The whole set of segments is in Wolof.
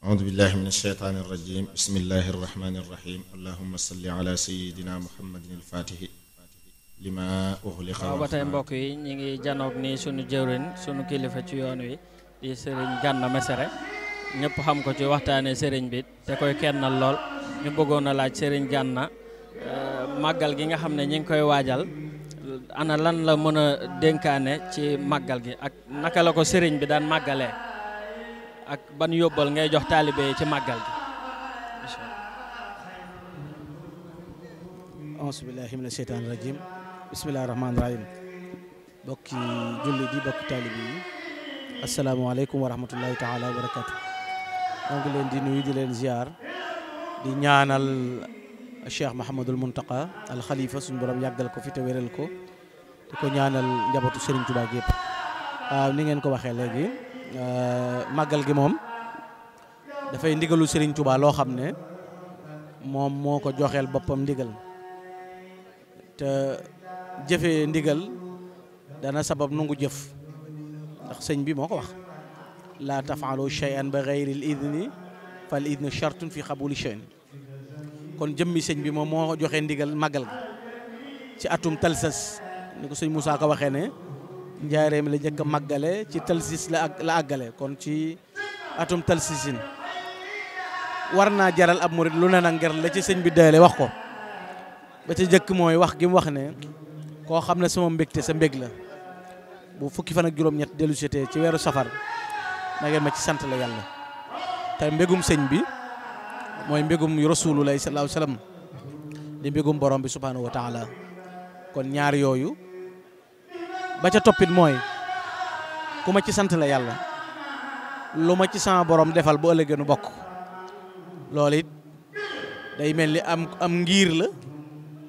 أعوذ بالله من الشيطان الرجيم بسم الله الرحمن الرحيم اللهم صل على سيدنا محمد الفاتح لما أغلق waaw ba tey mbokk yi ñu ngi janoog ni sunu jëwrin sunu kilifa ci yoon wi di Serigne Gana Messere ñëpp xam ko ci waxtaane Serigne bi te koy kennal lool ñu bëggoon a laaj Serigne Gana màggal gi nga xam ne ñi ngi koy waajal ana lan la mën a dénkaane ci màggal gi ak naka la ko Serigne bi daan màggalee ak ban yóbbal ngay jox taalibe yi ci màggal gi. auzu billahi mina sheytaani rajim bismillahi rahmaani rahim bokki julli di bokki taalibe yi asalaamaaleykum wa rahmatullahi taala wa barakatu moo ngi leen di nuyu di leen ziar di ñaanal Cheikh Mahamadul Muntaqa al Khalifa suñu borom yàggal ko fi te wéral ko di ko ñaanal njabootu Serigne Touba gépp waaw ni ngeen ko waxee léegi màggal gi moom dafay ndigalu Serigne Touba loo xam ne moom moo ko joxeel boppam ndigal te jëfee ndigal dana sabab nungu jëf ndax sëñ bi moo ko wax laa tafaalu shay'an ba gayril idni fal idnu shartun fi xabuli shay'in kon jëmmi sëñ bi moom moo joxe ndigal màggal gi ci atum talsas ni ko sëñ Moussa ko waxee ne njaareem la njëkk a màggale ci talsis la àggale kon ci atum talsisin war naa jaral ab murid lu ne nag ngir la ci sëñ bi doyale wax ko ba ci njëkk mooy wax gi mu wax ne koo xam ne sama mbégte sa mbég la bu fukki fan ak juróom-ñett dellu setee ci weeru safar na ngeen ma ci sant la yàlla te mbégum sëñ bi mooy mbégum rasulullahi sallallahu alayhi wasallam di mbégum borom bi subhanahu wa taala kon ñaar yooyu ba ca toppit mooy ku ma ci sant la yàlla lu ma ci sama borom defal bu ëllëgee nu bokk loolu it day mel ni am ngir la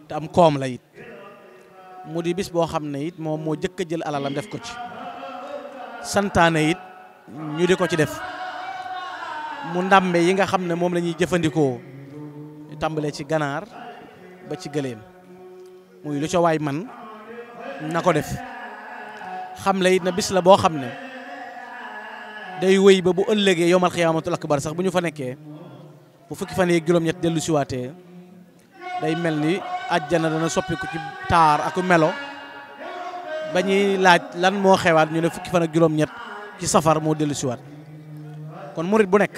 te am koom la it mu di bis boo xam ne it moom moo jëkk a jël alalam def ko ci santaane it ñu di ko ci def mu ndàmbe yi nga xam ne moom la ñuy jëfandikoo tàmbalee ci ganaar ba ci gëléem muy lu ca waay man na ko def xam la it na bis la boo xam ne day wéy ba bu ëllëgee yowmal xiyaamatul akbar sax bu ñu fa nekkee bu fukki fan yeeg juróom-ñett dellu siwaatee day mel ni àjjana dana soppiku ci taar ak melo ba ñuy laaj lan moo xewaat ñu ne fukki fan ak juróom-ñett ci safar moo dellu siwaat kon murit bu nekk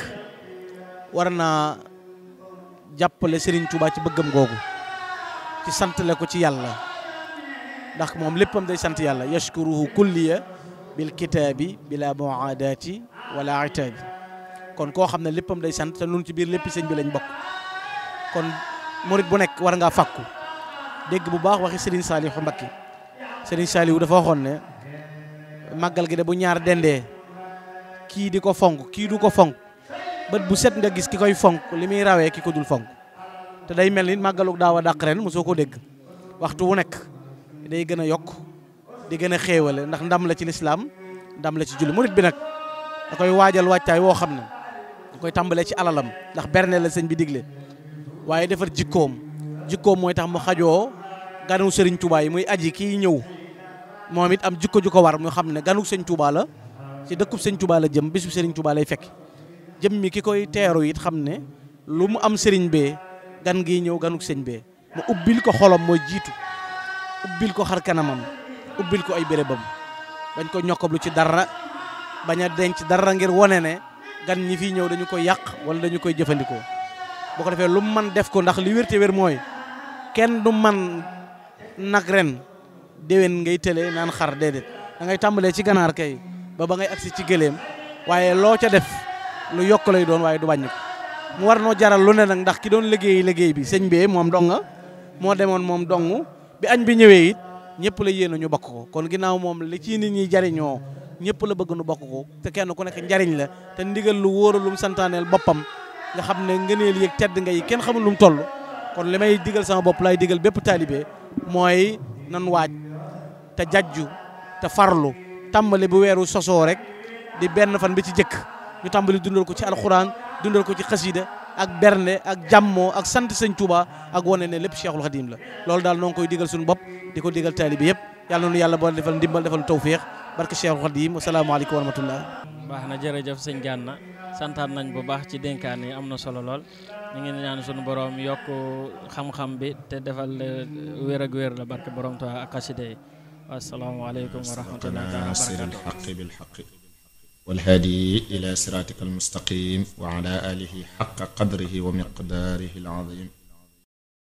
war naa jàppale Serigne Touba ci bëggam googu ci santale ko ci yàlla ndax moom léppam day sant yàlla yashkuruhu kulliya bil kitaabi bila muaadati wala itaabi kon koo xam ne léppam day sant te nun ci biir léppi sëñ bi lañ bokk kon murit bu nekk war ngaa fàkku dégg bu baax waxi Serigne Saliou Mbacké Serigne Saliou dafa waxoon ne màggal gi de bu ñaar dendee kii di ko fonk kii du ko fonk bët bu set nga gis ki koy fonk li muy rawee ki ko dul fonk te day mel ni màggalu daaw a dàq ren mosoo ko dégg waxtu wu nekk day gën a yokk di gën a xéewale ndax ndam la ci lislaam ndam la ci julli murit bi nag da koy waajal waajtaay woo xam ne da koy tàmbalee ci alalam ndax berne la sëñ bi digle waaye defar jikkoom mooy tax mu xajoo ganu Serigne Touba yi muy aji kii ñëw moom it am jikko ju ko war mu xam ne ganu sëñ Touba la ci dëkkub sëñ Touba la jëm bisu Serigne Touba lay fekk jëm mi ki koy teeru it xam ne lu mu am Serigne bee gan gi ñëw ganuk sëñ bee mu ubbil ko xolam mooy jiitu ubbil ko xar kanamam ubbil ko ay bérébam bañ ko ñokkablu ci dara bañ a denc dara ngir wone ne gan ñi fii ñëw dañu koy yàq wala dañu koy jëfandikoo boo ko defee lu mu man def ko ndax li wér te wér mooy kenn du man nag ren déwén ngay tële naan xar déedéet da ngay tàmbalee ci ganaar kay ba ngay agsi ci gëléem waaye loo ca def lu yokk lay doon waaye du wàññi ko mu war noo jaral lu ne nag ndax ki doon liggéey bi sëñ bee moom donga moo demoon moom dong bi añ bi ñëwee it ñëpp la yéen ñu bokk ko kon ginnaaw moom li ci nit ñi jariñoo ñëpp la bëgg nu bokk ko te kenn ku nekk njariñ la te ndigal lu wóoru lu mu santaaneel boppam nga xam ne ngëneel yëg tedd nga yi kenn xamul lu mu toll kon li may digal sama bopp laay digal bépp taalibe mooy nan waaj te jajju te farlu tàmbali bu weeru sosoo rek di benn fan bi ci jëkk ñu tàmbali dundal ko ci alxuraan dundal ko ci xasida ak bernde ak jàmmoo ak sant sëñ Touba ak wane ne lépp Cheikhul Khadim la loolu daal noo ngi koy digal suñu bopp di ko digal taalibe yëpp yàlla noonu yàlla boo defal ndimbal defal tawféex barke Cheikhul Khadim asalaamaaleykum wa rahmatullah baax na jërëjëf sëñ Gana santaan nañ bu baax ci dénkaan yi am na solo lool ñu ngi ñaan sunu borom yokk xam-xam bi te defal wér ak wér la barke borom Tuubaa ak xasida yi asalaamaaleykum wa rahmatullahi taala wa siril barakatuh xaqi bil xaqi wal haadi ila siratika al mustaqim wa ala alihi xaqa qadrihi wa miqdaarihi al azim